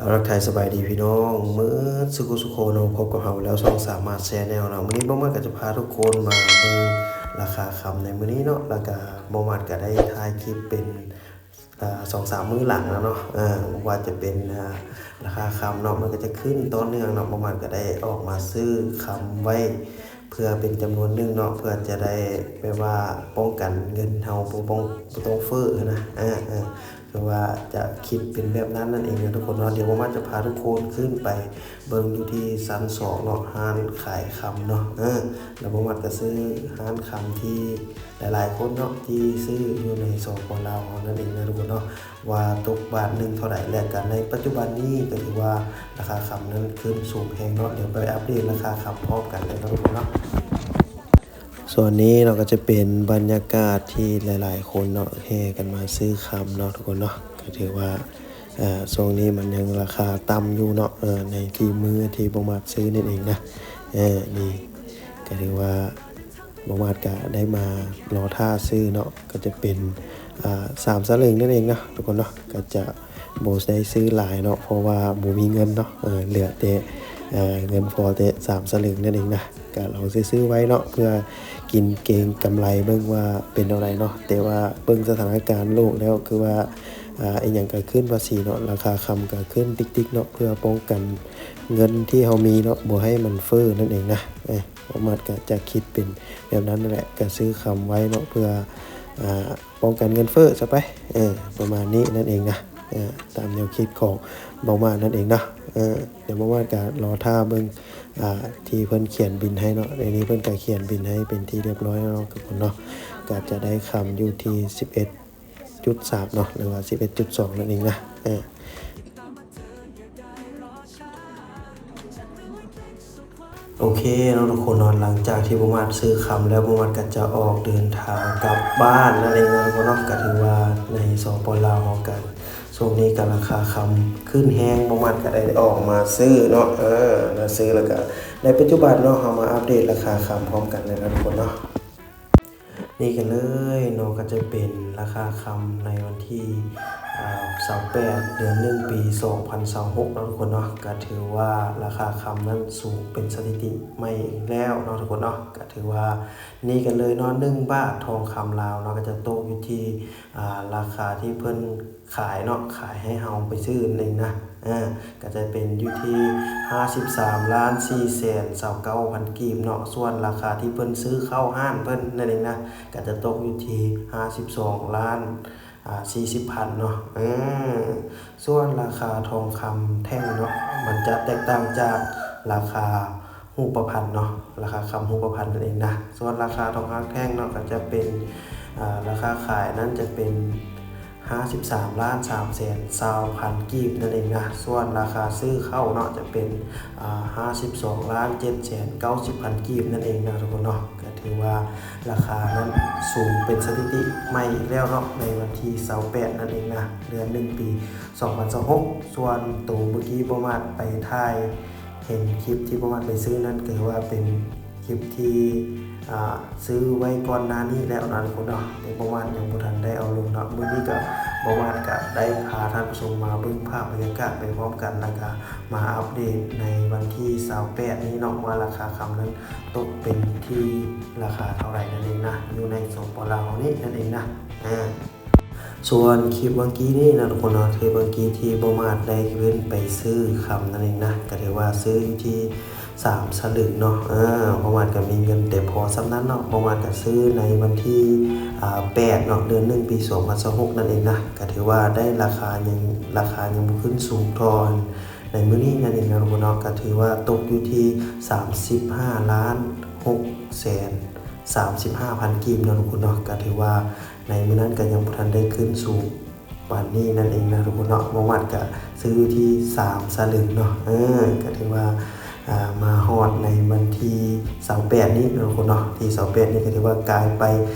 ເອົາ ທັກທາຍສະບາຍດີພີ່ນ້ອງເໝິດສຸຂູສຸຄົນເນາະ, ພົບກັບເຮົາແລ້ວ ຊ່ອງສາມາດແຊນແນວເນາະ. ມື້ນີ້ບ່າວໝາດກໍຈະພາທຸກຄົນມາເບິ່ງລາຄາຄຳໃນມື້ນີ້ເນາະ, ແລ້ວກໍບ່າວໝາດກໍໄດ້ຖ່າຍຄລິບເປັນ ເອີ ສອງສາມມື້ຫຼັງແລ້ວເນາະ, ເອີ ບໍ່ວ່າຈະເປັນ ເອີ ລາຄາຄຳເນາະ ມັນກໍຈະຂຶ້ນຕໍ່ເນື່ອງເນາະ. ບ່າວໝາດກໍໄດ້ອອກມາຊື້ຄຳໄວ້ ເພື່ອເປັນຈຳນວນໜຶ່ງເນາະ, ເພື່ອຈະໄດ້ແບບວ່າປ້ອງກັນເງິນເຮົາບໍ່ ບໍ່ ບໍ່ຕ້ອງເຟີ້ຫັ້ນນະ. ເອີ ເອີ ຄືວ່າຈະຄິດເປັນແບບນັ້ນນັ້ນເອງນະທຸກຄົນເນາະ. ດຽວບ່າວໝາດຈະພາທຸກຄົນຂຶ້ນໄປເບິ່ງຢູ່ທີ່ຊັ້ນສອງເນາະ, ຮ້ານຂາຍຄຳເນາະ. ເອີ ແລ້ວບ່າວໝາດກໍຊື້ຮ້ານຄຳທີ່ຫຼາຍໆຄົນເນາະ ທີ່ຊື້ຢູ່ໃນ ສປປ ລາວເຮົານັ້ນເອງນະທຸກຄົນເນາະ, ວ່າຕົກບາດໜຶ່ງເທົ່າໃດ ແລະ ກໍໃນປັດຈຸບັນນີ້ກໍຖືວ່າລາຄາຄຳນັ້ນຂຶ້ນສູງແຮງເນາະ. ດຽວໄປອັບເດດລາຄາຄຳພ້ອມກັນເລີຍເນາະທຸກຄົນເນາະ. ສ່ວນນີ້ເນາະ ກໍຈະເປັນບັນຍາກາດທີ່ຫຼາຍໆຄົນເນາະ ແຫ່ກັນມາຊື້ຄຳເນາະທຸກຄົນເນາະ. ກໍຖືວ່າ ເອີ ຊ່ວງນີ້ມັນຍັງລາຄາຕ່ຳຢູ່ເນາະ, ເອີ ໃນທີ່ມື້ທີ່ບ່າວໝາດຊື້ນັ້ນເອງນະ. ເອີ ນີ້ກໍຖືວ່າບ່າວໝາດກະໄດ້ມາລໍຖ້າຊື້ເນາະ, ກໍຈະເປັນ ເອີ ສາມສະຫຼຶງນັ້ນເອງເນາະທຸກຄົນເນາະ. ກໍຈະບໍ່ໄດ້ຊື້ຫຼາຍເນາະ ເພາະວ່າບໍ່ມີເງິນເນາະ, ເອີ ເຫຼືອແຕ່ ເອີ ເງິນພໍແຕ່ສາມສະຫຼຶງນັ້ນເອງນະ. ກະລອງຊື້ໆໄວ້ເນາະ ເພື່ອກິນເກັງກຳໄລເບິ່ງວ່າເປັນແນວໃດເນາະ. ແຕ່ວ່າເບິ່ງສະຖານະການໂລກແລ້ວ ຄືວ່າ ອາ ອີ່ຫຍັງກະຂຶ້ນພາສີເນາະ, ລາຄາຄຳກະຂຶ້ນຕິກໆເນາະ, ເພື່ອປ້ອງກັນເງິນທີ່ເຮົາມີເນາະ ບໍ່ໃຫ້ມັນເຟີ້ນັ້ນເອງນະ. ເອີ ບ່າວໝາດກະຈະຄິດເປັນແບບນັ້ນນັ້ນແຫຼະ, ກະຊື້ຄຳໄວ້ເນາະ ເພື່ອ ອາ ປ້ອງກັນເງິນເຟີ້ຊະໄປ. ເອີ ປະມານນີ້ນັ້ນເອງນະ, ເອີ ຕາມແນວຄິດຂອງບ່າວໝາດນັ້ນເອງເນາະ. ເອີ ດຽວບ່າວໝາດກະລໍຖ້າເບິ່ງ ອາ ທີ່ເພິ່ນຂຽນບິນໃຫ້ເນາະ. ໃນນີ້ເພິ່ນກະຂຽນບິນໃຫ້ເປັນທີ່ຮຽບຮ້ອຍແລ້ວເນາະທຸກຄົນເນາະ, ກະຈະໄດ້ຄຳຢູ່ທີ່ສິບເອັດຈຸດສາມເນາະ ຫຼືວ່າສິບເອັດຈຸດສອງນັ້ນເອງນະ. ເອີ ໂອເຄເນາະທຸກຄົນເນາະ, ຫຼັງຈາກທີ່ບ່າວໝາດຊື້ຄຳແລ້ວ ບ່າວໝາດກໍຈະອອກເດີນທາງກັບບ້ານນັ້ນເອງເນາະທຸກຄົນເນາະ. ກໍຖືວ່າໃນ ສປປ ລາວເຮົາກໍ ຊ່ວງນີ້ກໍລາຄາຄຳຂຶ້ນແຮງ, ບ່າວໝາດກໍໄດ້ອອກມາຊື້ເນາະ. ເອີ ແລ້ວຊື້ແລ້ວກໍໃນປັດຈຸບັນເນາະ, ເຮົາມາອັບເດດລາຄາຄຳພ້ອມກັນເລີຍເນາະທຸກຄົນເນາະ. ນີ້ກັນເລີຍເນາະ, ກໍຈະເປັນລາຄາຄຳໃນວັນທີ ອາ ຊາວແປດ ເດືອນໜຶ່ງ ປີສອງພັນຊາວຫົກເນາະທຸກຄົນເນາະ. ກໍຖືວ່າລາຄາຄຳນັ້ນສູງເປັນສະຖິຕິໃໝ່ອີກແລ້ວເນາະທຸກຄົນເນາະ. ກໍຖືວ່ານີ້ກັນເລີຍເນາະ, ໜຶ່ງບາດທອງຄຳລາວເນາະ ກໍຈະຕົກຢູ່ທີ່ ອາ ລາຄາທີ່ເພິ່ນຂາຍເນາະ, ຂາຍໃຫ້ເຮົາໄປຊື້ນັ້ນເອງນະ. ເອີ ກໍຈະເປັນຢູ່ທີ່ຫ້າສິບສາມລ້ານສີ່ແສນຊາວເກົ້າພັນກີບເນາະ. ສ່ວນລາຄາທີ່ເພິ່ນຊື້ເຂົ້າຮ້ານເພິ່ນນັ້ນເອງນະ ກໍຈະຕົກຢູ່ທີ່ຫ້າສິບສອງລ້ານ ອາ ສີ່ສິບພັນເນາະ. ເອີ ສ່ວນລາຄາທອງຄຳແທ່ງເນາະ ມັນຈະແຕກຕ່າງຈາກລາຄາຮູບປະພັນເນາະ, ລາຄາຄຳຮູບປະພັນນັ້ນເອງນະ. ສ່ວນລາຄາທອງຄຳແທ່ງເນາະ ກໍຈະເປັນ ອາ ລາຄາຂາຍນັ້ນຈະເປັນ ຫ້າສິບສາມລ້ານສາມແສນຊາວພັນກີບນັ້ນເອງນະ. ສ່ວນລາຄາຊື້ເຂົ້າເນາະ ຈະເປັນ ອາ ຫ້າສິບສອງລ້ານເຈັດແສນເກົ້າສິບພັນກີບນັ້ນເອງນະທຸກຄົນເນາະ. ກໍຖືວ່າລາຄານັ້ນສູງເປັນສະຖິຕິໃໝ່ອີກແລ້ວເນາະ ໃນວັນທີຊາວແປດນັ້ນເອງນະ ເດືອນໜຶ່ງ ປີສອງພັນຊາວຫົກ. ສ່ວນໂຕເມື່ອກີ້ບ່າວໝາດໄປຖ່າຍ ເຫັນຄລິບທີ່ບ່າວໝາດໄປຊື້ນັ້ນ ກໍຖືວ່າເປັນຄລິບທີ່ ອາ ຊື້ໄວ້ກ່ອນໜ້ານີ້ແລ້ວນະທຸກຄົນເນາະ, ແຕ່ບ່າວໝາດຍັງບໍ່ທັນໄດ້ເອົາລົງເນາະ. ມື້ນີ້ກໍ ບ່າວໝາດກໍໄດ້ພາທ່ານຜູ້ຊົມມາເບິ່ງພາບບັນຍາກາດໄປພ້ອມກັນ ແລ້ວກໍມາອັບເດດໃນວັນທີຊາວແປດນີ້ເນາະ ວ່າລາຄາຄຳນັ້ນຕົກເປັນທີ່ລາຄາເທົ່າໃດນັ້ນເອງນະ ຢູ່ໃນ ສປປ ລາວເຮົານີ້ນັ້ນເອງນະ. ອາ ສ່ວນຄລິບຫວ່າງກີ້ນີ້ນະທຸກຄົນເນາະ, ຄລິບຫວ່າງກີ້ທີ່ບ່າວໝາດໄດ້ຂຶ້ນໄປຊື້ຄຳນັ້ນເອງນະ, ກໍຖືວ່າຊື້ຢູ່ທີ່ສາມສະຫຼຶງເນາະ. ເອີ ບ່າວໝາດກໍມີເງິນແຕ່ພໍສ່ຳນັ້ນເນາະ, ບ່າວໝາດກໍຊື້ໃນວັນທີ ອາ ແປດເນາະ ເດືອນໜຶ່ງ ປີສອງພັນຊາວຫົກນັ້ນເອງນະ, ກໍຖືວ່າໄດ້ລາຄາຍັງ ລາຄາຍັງບໍ່ຂຶ້ນສູງເທົ່າໃນມື້ນີ້ນັ້ນເອງນະທຸກຄົນເນາະ, ກໍຖືວ່າຕົກຢູ່ທີ່ສາມສິບຫ້າລ້ານຫົກແສນສາມສິບຫ້າພັນກີບເນາະທຸກຄົນເນາະ, ກໍຖືວ່າ ໃນມື້ນັ້ນກໍຍັງບໍ່ທັນໄດ້ຂຶ້ນສູງປານນີ້ນັ້ນເອງນະທຸກຄົນເນາະ. ບ່າວໝາດກໍຊື້ທີ່ສາມສະຫຼຶງເນາະ, ເອີ ກໍຖືວ່າ ອາ ມາຮອດໃນວັນທີຊາວແປດນີ້ເນາະທຸກຄົນເນາະ, ທີຊາວແປດນີ້ກໍຖືວ່າກາຍໄປ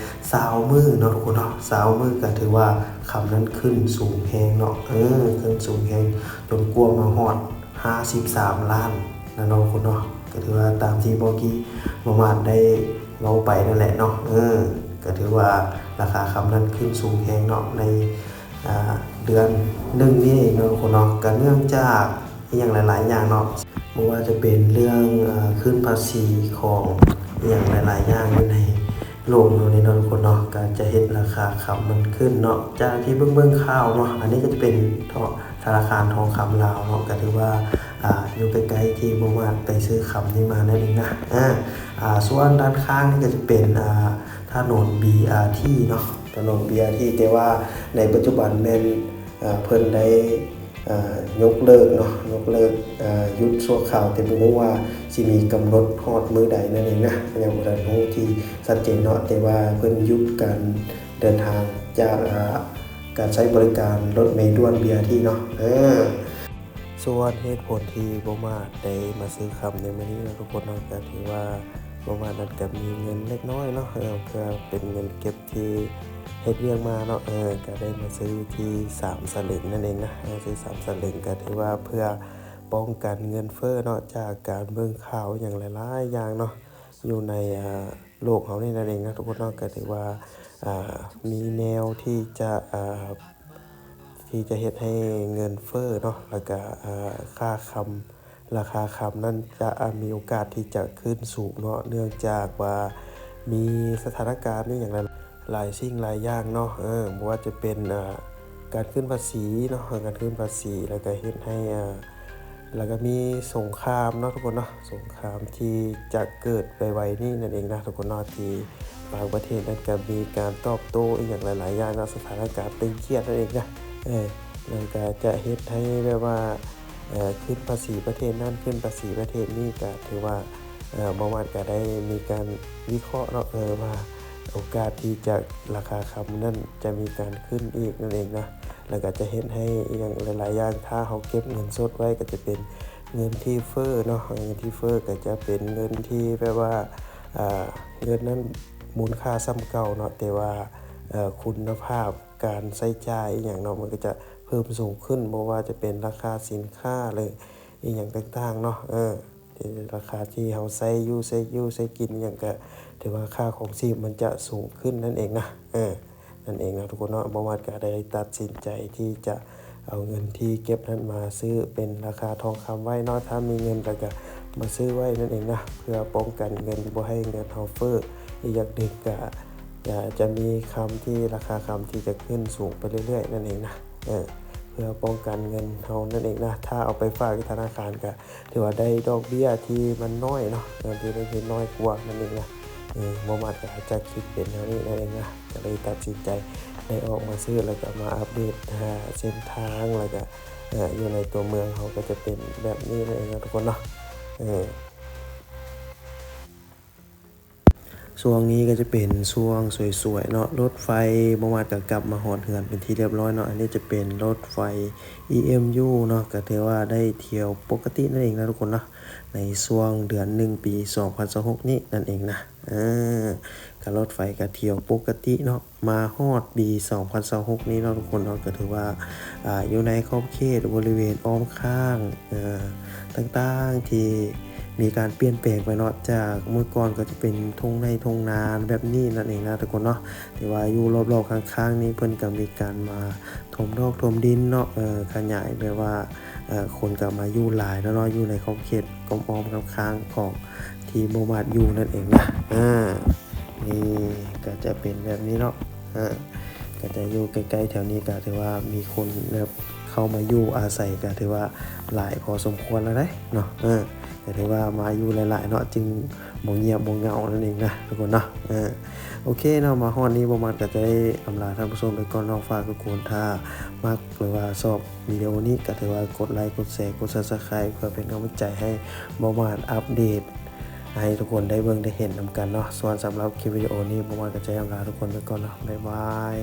ຊາວມື້ເນາະທຸກຄົນເນາະ, ຊາວມື້ກໍຖືວ່າຄຳນັ້ນຂຶ້ນສູງແຮງເນາະ, ເອີ ຂຶ້ນສູງແຮງຈົນກວ່າມາຮອດ ຫ້າສິບສາມລ້ານນະເນາະທຸກຄົນເນາະ, ກໍຖືວ່າຕາມທີ່ເມື່ອກີ້ບ່າວໝາດໄດ້ເວົ້າໄປນັ້ນແຫຼະເນາະ. ເອີ ກໍຖືວ່າລາຄາຄຳນັ້ນຂຶ້ນສູງແຮງເນາະ ໃນ ອ່າ ເດືອນໜຶ່ງນີ້ເນາະທຸກຄົນເນາະ. ກໍເນື່ອງຈາກອີ່ຫຍັງຫຼາຍໆຢ່າງເນາະ ບໍ່ວ່າຈະເປັນເລື່ອງ ອາ ຂຶ້ນພາສີຂອງອີ່ຫຍັງຫຼາຍໆຢ່າງຢູ່ໃນໂລກເຮົານີ້ເນາະທຸກຄົນເນາະ ກໍຈະເຮັດລາຄາຄຳມັນຂຶ້ນເນາະ. ຈາກທີ່ເບິ່ງໆຂ່າວເນາະ ອັນນີ້ກໍຈະເປັນທະ ທະນາຄານທອງຄຳລາວເນາະ ກໍຖືວ່າ ອາ ຢູ່ໃກ້ໆທີ່ບໍ່ມາດໄປຊື້ຄຳນີ້ມານັ້ນເອງນະ. ອາ ອາ ສ່ວນດ້ານຂ້າງນີ້ກໍຈະເປັນ ອາ ຖະໜົນບີອາທີເນາະ ຖະໜົນບີອາທີ ແຕ່ວ່າໃນປັດຈຸບັນແມ່ນ ອາ ເພິ່ນໄດ້ ອາ ຍົກເລີກເນາະ ຍົກເລີກ ອາ ຢຸດຊົ່ວຄາວ ແຕ່ບໍ່ຮູ້ວ່າຊິມີກຳນົດຮອດມື້ໃດນັ້ນເອງນະ ຍັງບໍ່ທັນຮູ້ທີ່ຊັດເຈນເນາະ ແຕ່ວ່າເພິ່ນຢຸດການເດີນທາງຈາກ ອາ ການໃຊ້ບໍລິການລົດເມດ່ວນບີອາທີເນາະ. ເອີ ສ່ວນເຫດຜົນທີ່ບໍ່ມາດໄດ້ມາຊື້ຄຳໃນມື້ນີ້ເນາະທຸກຄົນເນາະ ກໍຖືວ່າບໍ່ມາດນັ້ນກໍມີເງິນເລັກນ້ອຍເນາະ ເອີ ເພື່ອເປັນເງິນເກັບທີ່ເຮັດວຽກມາເນາະ ເອີ ກໍໄດ້ມາຊື້ທີ່ສາມສະເລຶງນັ້ນເອງນະ ເອີ ຊື້ສາມສະເລຶງ ກໍຖືວ່າເພື່ອປ້ອງກັນເງິນເຟີ້ເນາະ ຈາກການເບິ່ງຂ່າວອີ່ຫຍັງຫຼາຍໆຢ່າງເນາະ ຢູ່ໃນ ອາ ໂລກເຮົານີ້ນັ້ນເອງນະທຸກຄົນເນາະ ກໍຖືວ່າ ອາ ມີແນວທີ່ຈະ ອາ ທີ່ຈະເຮັດໃຫ້ເງິນເຟີ້ເນາະ ແລ້ວກະ ອາ ຄ່າຄຳ ລາຄາຄຳນັ້ນຈະ ອາ ມີໂອກາດທີ່ຈະຂຶ້ນສູງເນາະ ເນື່ອງຈາກວ່າມີສະຖານະການອີ່ຫຍັງຫຼາຍ ຫຼາຍສິ່ງຫຼາຍຢ່າງເນາະ ເອີ ບໍ່ວ່າຈະເປັນ ອາ ການຂຶ້ນພາສີເນາະ ການຂຶ້ນພາສີ ແລ້ວກະເຮັດໃຫ້ ອາ ແລ້ວກະມີສົງຄາມເນາະທຸກຄົນເນາະ ສົງຄາມທີ່ຈະເກີດໄວໆນີ້ນັ້ນເອງນະທຸກຄົນເນາະ ທີ່ບາງປະເທດນັ້ນກະມີການຕອບໂຕ້ອີ່ຫຍັງຫຼາຍໆຢ່າງເນາະ ສະຖານະການຕຶງຄຽດນັ້ນເອງນະ ເອີ ແລ້ວກະຈະເຮັດໃຫ້ແບບວ່າ ເອີ ຂຶ້ນພາສີປະເທດນັ້ນ ຂຶ້ນພາສີປະເທດນີ້ ກະຖືວ່າ ເອີ ບໍ່ມາດກະໄດ້ມີການວິເຄາະເນາະ ເອີ ວ່າໂອກາດທີ່ຈະ ລາຄາຄຳນັ້ນຈະມີການຂຶ້ນອີກນັ້ນເອງນະ ແລ້ວກະຈະເຮັດໃຫ້ອີ່ຫຍັງຫຼາຍໆຢ່າງ ຖ້າເຮົາເກັບເງິນສົດໄວ້ກະຈະເປັນເງິນທີ່ເຟີ້ເນາະ ເງິນທີ່ເຟີ້ກະຈະເປັນເງິນທີ່ແບບວ່າ ອາ ເງິນນັ້ນມູນຄ່າສ່ຳເກົ່າເນາະ ແຕ່ວ່າ ເອີ ຄຸນນະພາບການໃຊ້ຈ່າຍອີ່ຫຍັງເນາະ ມັນກະຈະເພີ່ມສູງຂຶ້ນ ບໍ່ວ່າຈະເປັນລາຄາສິນຄ້າ ຫຼື ອີ່ຫຍັງຕ່າງໆເນາະ ເອີ ລາຄາທີ່ເຮົາໃຊ້ຢູ່ ໃຊ້ຢູ່ ໃຊ້ກິນອີ່ຫຍັງ ກະຖືວ່າຄ່າຄອງຊີບມັນຈະສູງຂຶ້ນນັ້ນເອງນະ ເອີ ນັ້ນເອງເນາະທຸກຄົນເນາະ. ບໍ່ມາດກະໄດ້ຕັດສິນໃຈທີ່ຈະເອົາເງິນທີ່ເກັບນັ້ນມາຊື້ເປັນລາຄາທອງຄຳໄວ້ເນາະ ຖ້າມີເງິນແລ້ວກະມາຊື້ໄວ້ນັ້ນເອງນະ ເພື່ອປ້ອງກັນເງິນ ບໍ່ໃຫ້ເງິນເຮົາເຟີ້. ອີກຢ່າງໜຶ່ງກະ ກະຈະມີຄຳທີ່ ລາຄາຄຳທີ່ຈະຂຶ້ນສູງໄປເລື້ອຍໆນັ້ນເອງນະ ເອີ ເພື່ອປ້ອງກັນເງິນເຮົານັ້ນເອງນະ. ຖ້າເອົາໄປຝາກຢູ່ທະນາຄານກະ ຖືວ່າໄດ້ດອກເບ້ຍທີ່ມັນນ້ອຍເນາະ ເງິນທີ່ໄດ້ເຮັດນ້ອຍກວ່ານັ້ນເອງນະ. ເອີ ບໍ່ມາດກະຈະຄິດເປັນແນວນີ້ນັ້ນເອງນະ ກະເລີຍຕັດສິນໃຈໄດ້ອອກມາຊື້ ແລ້ວກະມາອັບເດດ ເອີ ເສັ້ນທາງ ແລ້ວກະ ເອີ ຢູ່ໃນຕົວເມືອງເຮົາກະຈະເປັນແບບນີ້ນັ້ນເອງນະທຸກຄົນເນາະ ເອີ. ຊ່ວງນີ້ກະຈະເປັນຊ່ວງສວຍໆເນາະ ລົດໄຟບໍ່ມາດກະກັບມາຮອດເຮືອນເປັນທີ່ຮຽບຮ້ອຍເນາະ. ອັນນີ້ຈະເປັນລົດໄຟ ອີເອັມຢູ ເນາະ ກະຖືວ່າໄດ້ທ່ຽວປົກກະຕິນັ້ນເອງນະທຸກຄົນເນາະ ໃນຊ່ວງເດືອນໜຶ່ງ ປີສອງພັນຊາວຫົກນີ້ນັ້ນເອງນະ. ເອີ ກະລົດໄຟກະທ່ຽວປົກກະຕິເນາະ ມາຮອດປີສອງພັນຊາວຫົກນີ້ເນາະທຸກຄົນເນາະ ກະຖືວ່າ ອາ ຢູ່ໃນຂອບເຂດບໍລິເວນອ້ອມຂ້າງ ເອີ ຕ່າງໆທີ່ມີການປ່ຽນແປງໄປເນາະ ຈາກເມື່ອກ່ອນກະຈະເປັນທົ່ງໄຮ່ທົ່ງນາແບບນີ້ນັ້ນເອງນະທຸກຄົນເນາະ. ແຕ່ວ່າຢູ່ລອບໆຂ້າງໆນີ້ເພິ່ນກະມີການມາຖົມດອກຖົມດິນເນາະ ເອີ ຂະຫຍາຍແບບວ່າ ເອີ ຄົນກະມາຢູ່ຫຼາຍແລ້ວເນາະ ຢູ່ໃນຂອບເຂດອ້ອມໆຂ້າງໆຂອງທີ່ບໍ່ມາດຢູ່ນັ້ນເອງນະ. ອາ ນີ້ກະຈະເປັນແບບນີ້ເນາະ ອາ ກະຈະຢູ່ໃກ້ໆແຖວນີ້ກະຖືວ່າມີຄົນແບບເຂົ້າມາຢູ່ອາໄສກະຖືວ່າຫຼາຍພໍສົມຄວນແລ້ວເດ້ເນາະ ເອີ ກະຖືວ່າມາຢູ່ຫຼາຍໆເນາະ ຈຶ່ງບໍ່ງຽບບໍ່ເຫງົານັ້ນເອງນະທຸກຄົນເນາະ ເອີ. ໂອເຄເນາະ ມາຮອດນີ້ບໍ່ມາດກະຈະໄດ້ອຳລາທ່ານຜູ້ຊົມໄປກ່ອນເນາະ. ຝາກທຸກຄົນ ຖ້າມັກ ຫຼືວ່າຊອບວິດີໂອນີ້ກະຖືວ່າກົດໄລ ກົດແຊ ກົດ Subscribe ເພື່ອເປັນກຳລັງໃຈໃຫ້ບໍ່ມາດອັບເດດໃຫ້ທຸກຄົນໄດ້ເບິ່ງໄດ້ເຫັນນຳກັນເນາະ. ສ່ວນສຳລັບຄລິບວິດີໂອນີ້ ບໍ່ມາດກະຈະອຳລາທຸກຄົນໄປກ່ອນເນາະ ບາຍບາຍ.